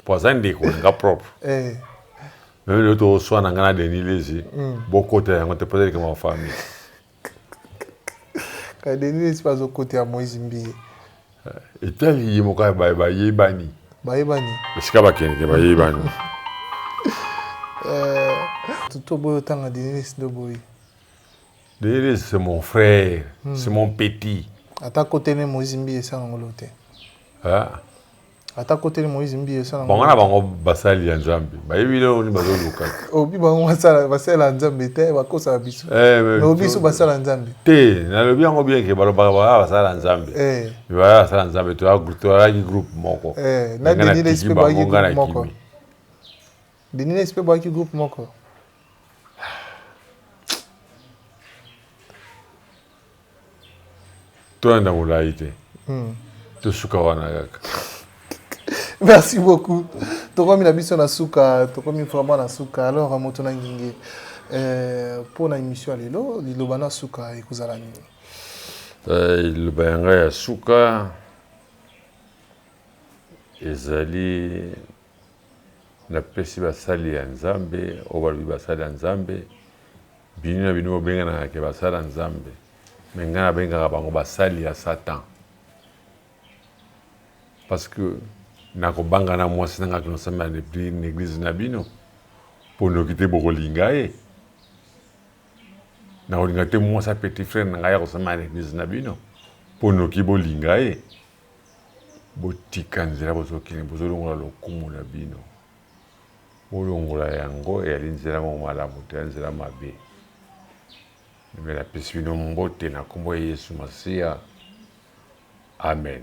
po aza ndeko na nga propre. Eh. Meme lelo toswana nga na Denis Lezi, hmm. bokota yango te po ezali kama famille. Ka Denis Lesi mpe azokotela Moïse Mbiye. Eh, etali ye moko bayebani. Bayebani. Esika bakendeke bayebani. Eh, tutu oboyi otanga Denis Lesi nde oboyi. Denis Lesi c'est mon frère, hmm. c'est mon petit. Ata kotele Moïse Mbiye esala ngolo te. Ah. Ata koteli Moïse Mbiye esala bango na bango basali ya Nzambe bayebi lelo nini bazoluka. Obi bango basala basala ya Nzambe te bakosaka biso. Eh, mais biso basala ya Nzambe. Te nalobi yango bien ke balobaka baa basala ya Nzambe. Eh. Mais baa basala ya Nzambe toalaki groupe moko. Eh, na Denis Lessie mpe bayaki groupe moko. Denis Lessie mpe bayaki groupe moko. Tolanda molayi te. Hmm. Tosuka wana kaka. Merci beaucoup. Tokomi na biso na suka, tokomi vraiment na suka. Alors moto na nginge euh, mpo na émission ya lelo, liloba na suka ekozala nini? Euh, liloba ya ngai ya suka ezali napesi basali ya Nzambe oyo balobi basali ya Nzambe Bino na bino bobenganaka ke basali ya Nzambe, mais ngai nabengaka bango basali ya Satan. Parce que nakobanga na mwasi na ngai akende kosambela na eglise na bino, mpo noki te bokolinga ye. Nakolinga te mwasi ya petit frère na ngai akosambela na eglise na bino, mpo noki bolinga ye. Botika nzela bozokende, bozolongola lokumu na bino. Bolongola yango eyali nzela moko malamu te, nzela mabe. Me napesi bino mbote na nkombo ya Yesu Masiya. Amen.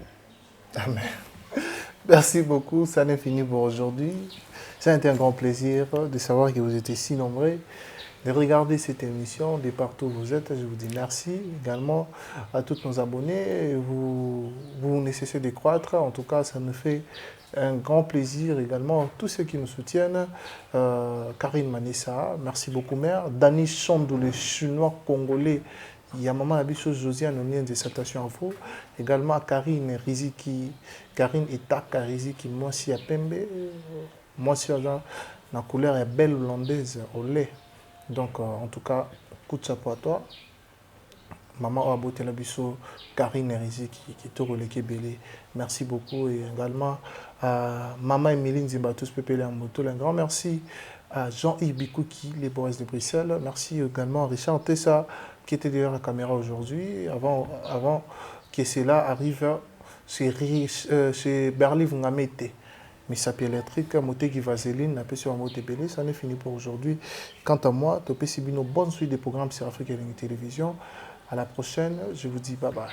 Amen. Merci beaucoup. Ça n'est fini pour aujourd'hui. Ça a été un grand plaisir de savoir que vous étiez si nombreux de regarder cette émission de partout où vous êtes. Je vous dis merci également à tous nos abonnés. Vous, vous ne cessez de croître. En tout cas, ça nous fait un grand plaisir également à tous ceux qui nous soutiennent. Euh, Karine Manissa, merci beaucoup mère. Dani Chandou, le chinois congolais. Il y a maman Abisso Josiane Onienze, salutations à vous. Également à Karine Riziki, Karine Etaka Riziki, moi si à Pembe, moi si à la couleur est belle hollandaise au lait. Donc euh, en tout cas, coup de chapeau à toi. Maman oyo abotela biso Carine Riziki, kitoko eleki ebele. Merci beaucoup et également à Maman Emilie Nzimba tous pepele ya moto. Un grand merci à Jean-Yves Bikouki, les Boris de Bruxelles. Merci également à Richard Tessa qui était derrière la caméra aujourd'hui. Avant, avant que cela arrive, chez, chez Berliv Ngamete. Misapi électrique, moteki vaseline, napesi bango ebele. Ça n'est fini pour aujourd'hui. Quant à moi, topesi bino bonne suite des programmes sur Afrique Elengi Télévision. À la prochaine, je vous dis bye bye.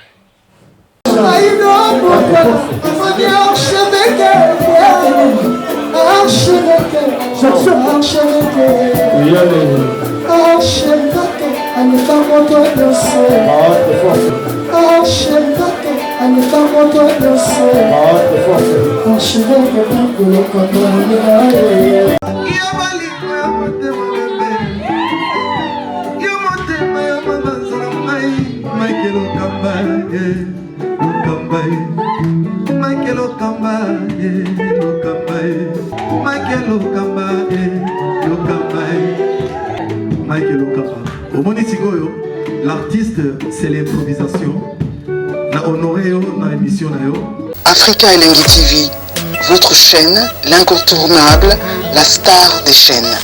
Omoni sikoyo, l'artiste, c'est l'improvisation. Na honoré yo na émission na yo. Africa Elengi TV, votre chaîne, l'incontournable, la star des chaînes.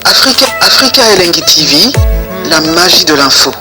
Africa, Africa Elengi TV, la magie de l'info.